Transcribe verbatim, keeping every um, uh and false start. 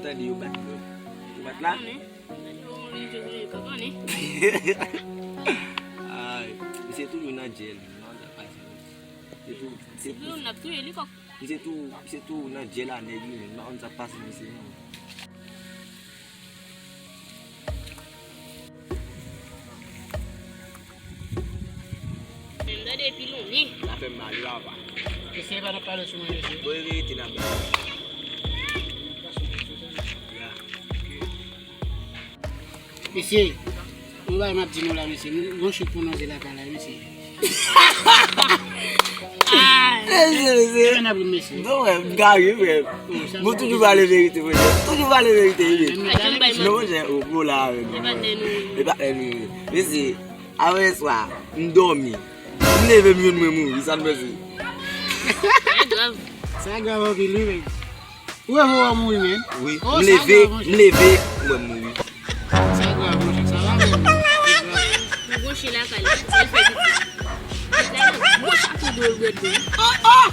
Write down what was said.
Tande yo bat, bro. Yo bat la? Ay, misye toujou nan djèl. Non, sa pa sa. Se tou, se tou. Misye tou, misye tou nan djèl a nèg li menm. Mwen sa pase misye menm. Menm tande epi lonmen. Sa fè m mal wi papa. Mesye pa nan pale sou mwen mesye. Bon, e verite n ap bay. Ya. Mesye, yon bagay m ap di nou la mesye, nou gon chik pou nou ze lakay la mesye. Mesye, mesye. Bon, wè, m gari, frè. Mwen toujou pale verite, frè. Toujou pale verite, wi. Non, monchè, ou gwo la avè nou. E pa tè nou. Mesye, avè swa, m dòmi. M leve, m jwenn mwen mouri, sa n panse? Sa grav. Sa grav anpil, wi, men. Ou wè mwen mouri, men? Wi, m leve, m leve, m wè m mouri. Sa grav, monchè, sa pa bon. Yon gwo chen lakay li, l fè pitit. Pitit la, yon gwo chato dwòl bwèt dlo. Oh, oh!